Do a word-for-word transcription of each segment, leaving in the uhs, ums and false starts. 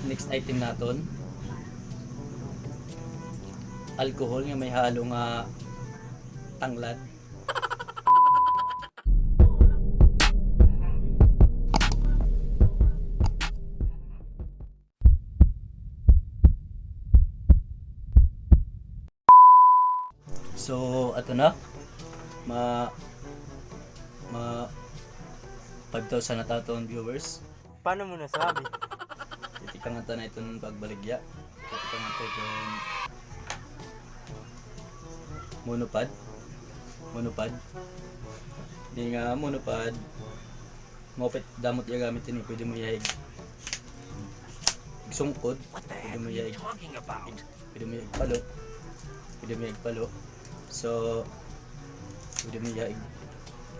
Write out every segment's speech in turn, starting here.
Next item naton, alcohol nga may halo nga tanglad. So, ato na. Ma, ma, five thousand na ta aton viewers. Paano mo nasabi? Titikangan ta na iton pagbaligya. Titikangan ta iton monopod. Monopod. Ini nga monopod. Maupay, damo it iya gamit ini. Pwede mo iya ig-, igsungkod. Pwede mo iya ig-, pwede mo iya igpalo. Pwede mo iya igpalo. So, pwede mo iya ig-,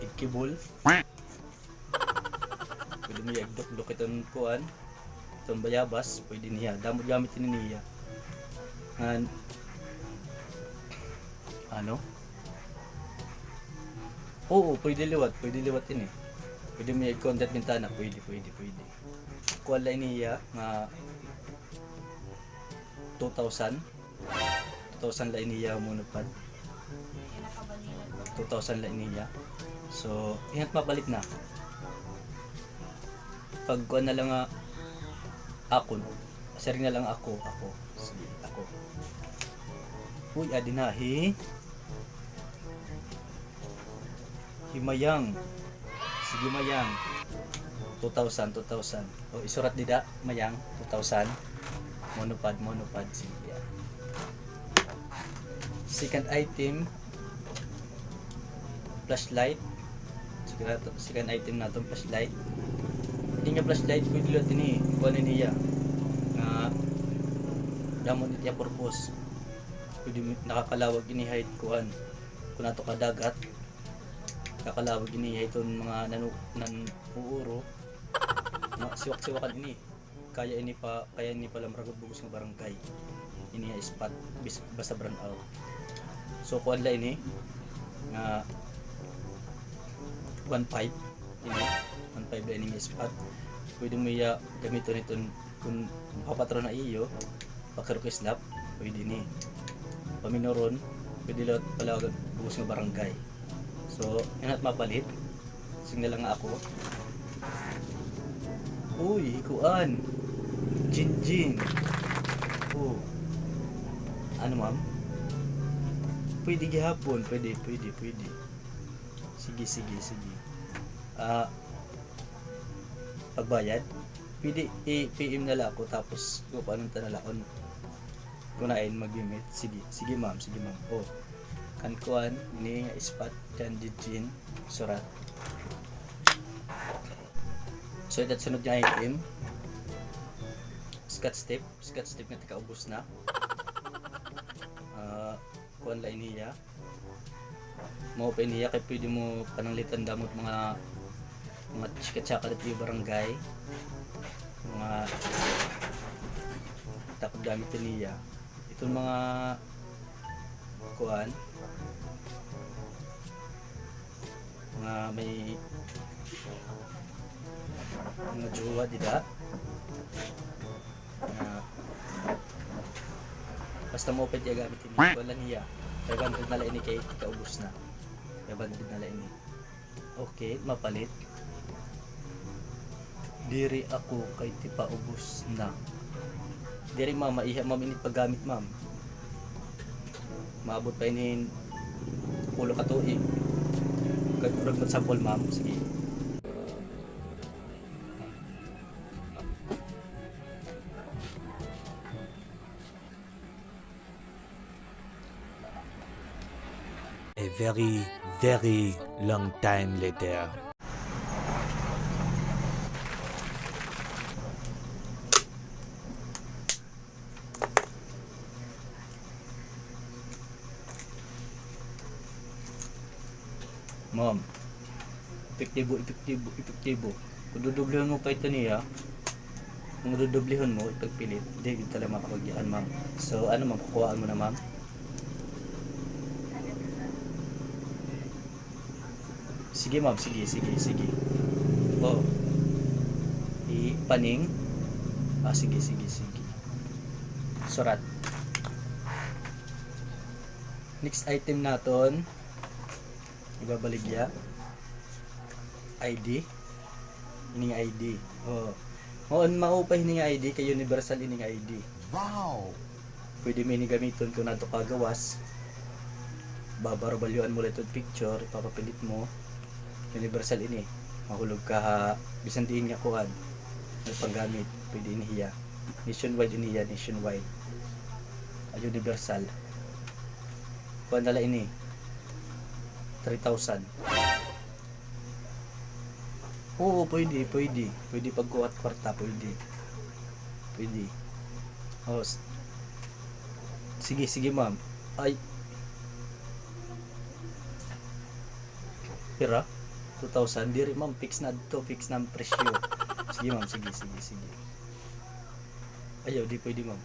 igkibol. Pwede mo iya igdukdok iton kuan. Iton bayabas, pwede niya. Damo gamit ini niya. Ngan, ano? Oo, pwede liwat, pwede liwat ini. Pwede mo iya igkuan dat bintana, pwede, pwede, pwede. Kuan la ini iya nga two thousand. Two thousand la ini iya monopod. Two thousand la ini iya. So, iha't mapalit na. Pagkuan na lang nga akon. Siring na lang ako, ako. Sige, ako. Uy, adi na, hi. Hi Mayang. Sige, Mayang. Two thousand, two thousand. O, isurat dida, Mayang, two thousand. Monopod, monopod, sige. Second item, flashlight. Sige, second item naton, flashlight. Ini nga flashlight, pwede liwat ini, kuan ini iya. Nga, damo it iya purpose. Pwede mi-, nakakalawag ini ha it kuan. Kun ato ka dagat, nakakalawag ini ha iton mga nanu-, nan-uuro. Ma-, siwak-siwakan ini. Kaya ini pa, kaya ini palamrag ha bug-os nga barangay. Ini nga spot, bis-, basta brownout. So, kuan la ini, nga one five, ini, one five la ini nga spot. Pwede mo iya gamiton iton, kun papatron na iyo, pakirok islap, pwede ini. Paminoron, pwede la palawagan bug-os nga barangay. So, yana it mapalit. Siring na lang ako. Uy, kuan. Jinjin. O. Ano, ma'am? Pwede gihapon. Pwede, pwede, pwede. Sige, sige, sige. Ah, pagbayad? Pwede i-P M na la ako, tapos kukuanon ta na la kon, kon hain magmi-meet. Sige, sige, ma'am, sige, ma'am. O, kan kuan, ini nga spot, kan Jijin, surat. So, ito sunod nga item. Scotch tape, scotch tape nga tikaubos na. Ah, kuan la ini iya. Mao pa ini iya kay pwede mo pananglitan damo it mga, mga tsika-tsaka didto ha iyo barangay. Mga takod gamit ini iya. Iton mga kuan, mga may mga jowa dida. Nga, basta mao pa it iya gamit ini. Kuan la niya. Five hundred na la ini kay tikaubos na. Five hundred na la ini. Okay, mapalit. Diri ako kay tipaubos na. Diri, ma'am, maiha, ma'am, ini paggamit, ma'am. Maabot pa ini hin pulo ka tuig. Kay murag sample, ma'am. Sige. A very, very long time later. Ma'am, epektibo, epektibo, epektibo. Kung dudublihon mo pa ito niya, kung dudublihon mo, ipagpilit, di gud talaga makapagyakan, ma'am. So, ano, ma'am, kukuhaan mo na, ma'am? Sige, ma'am. Sige, sige, sige. O. Ipaning. Ah, sige, sige, sige. Surat. Next item naton. Ibabaligya. I D. Ini nga I D. Oo. Maupay hini nga I D kay universal ini nga I D. Wow! Pwede mo ini gamiton kon adto ka gawas. Babarubalyuan mo la ito picture, ipapapilit mo. Universal ini. Mahulog ka ha bisan diin nga kuan. Nga panggamit, pwede ini hiya. Nationwide ini hiya, nationwide. Ah, universal. Kuan na la ini. Three thousand. Oo, pwede, pwede. Pwede pagkuha kwarta, pwede. Pwede. Oh, s-, sige, sige, ma'am. Ay. Pira? Two thousand. Diri, ma'am. Fix na adto. Fix na an presyo. Sige, ma'am. Sige, sige, sige. Ayaw, di pwede, ma'am.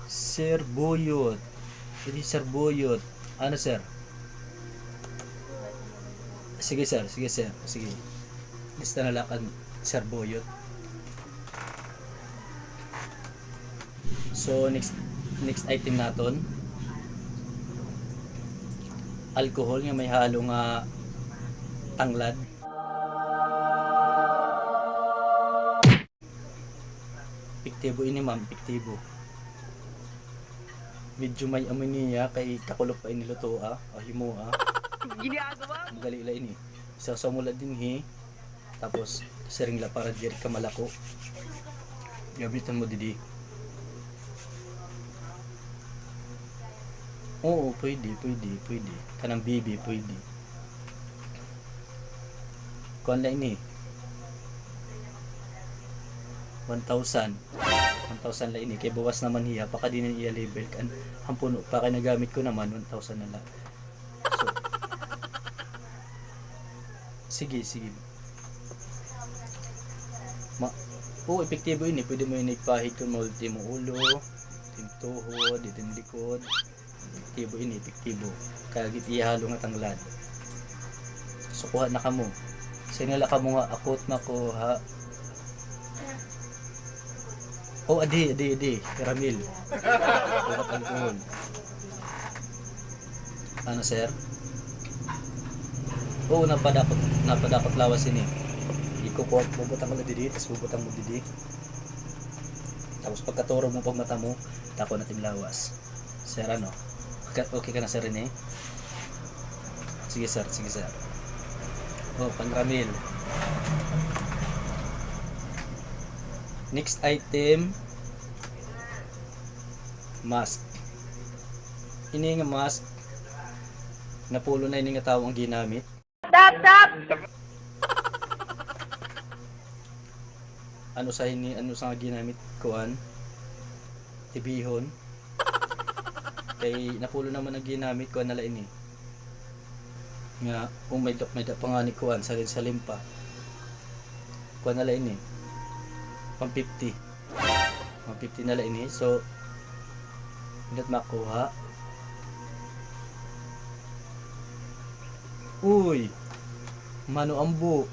Sir Buyot. Ini Sir Buyot. Ano, sir? Sige, sir. Sige, sir. Sige. Lista na la kan Sir Buyot. So, next, next item naton. Alcohol nga may halo nga tanglad. Epektibo ini, ma'am, epektibo. Medyo may amoy niya kay kakulop pa ini lutoa, o himoa. Ginagawa mo. Madali la ini. Isawsaw mo la dinhi. Tapos, siring la para diri ka malako. Gamiton mo didi. Oo, pwede, pwede, pwede. Kanang B B, pwede. Kuan la ini. One thousand. One thousand la ini. Kay bawas naman hiya. Pakadi na iya level. Kan, an puno pa kay nagamit ko naman, one thousand na la. So, sige, sige. Ma-, oo, epektibo ini. Pwede mo ini igpahid kon mahulti mo ulo, itim tuhod, itim likod. Epektibo ini, epektibo. Kay agi it iya halo nga tanglad. So, kuha na kamo. Siring la kamo nga akot na kuha. Oh, adi, adi, adi. Ramil. Kuha alcohol. Ano, sir? Oo, napadakot, napadakot lawas ini. Ikukuha, bubutang ka la didi, tas bubutang mo didi. Tapos pagkaturo mo, pagmata mo, dako na it im lawas. Sir, ano? Okay, okay ka na, sir, ini? Sige, sir. Sige, sir. Oh, panramil. Next item, mask. Ini nga mask, napulo na ini nga tawo an ginamit. Stop, stop! An usa ini, an usa nga ginamit, kuan, tibihon. Kay napulo naman an ginamit, kuan na la ini. Nga, oh, may da, may da pa ngani kuan, salin-salin pa. Kuan na la ini. One fifty. One fifty na la ini. So, nindot makuha. Uy! Mano Ambo.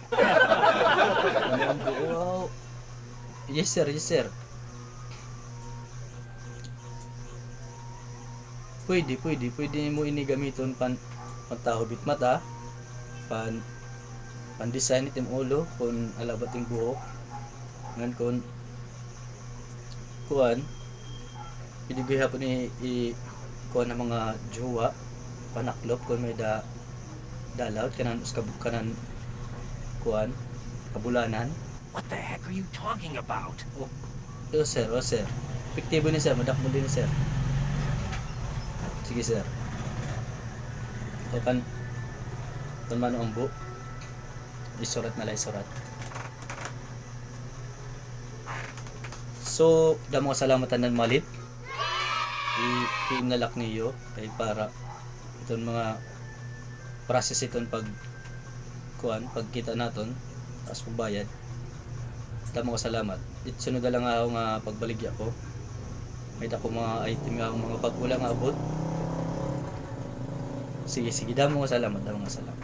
Mano Ambo, wow. Yes, sir. Yes, sir. Pwede, pwede. Pwede mo ini gamiton pan, pantahob it mata, pan, pan-design it im ulo, kon ala ba it im buhok. Ngan kon, kuan, pwede gihapon i, i, kuan an mga jowa, panaklop, kon may-ada dalaw, kanan, usa ka bu-, kanan, kuan, kabulanan. What the heck are you talking about? Oh, oh, sir, oh, sir. Epektibo ini, sir. Madakmol ini, sir. Sige, sir. O, kan, kan Mano Ambo. Isurat na la, isurat. So, damo nga salamat han namalit. I-P M na la ak niyo kay para iton mga process iton pag, kuan, pagkita naton, tas pagbayad. Damo nga salamat. It sunod na la nga, ah, pagbaligya ko. May-ada ko mga item nga mga bag-o la nga abot. Sige, sige. Damo nga salamat, damo nga salamat.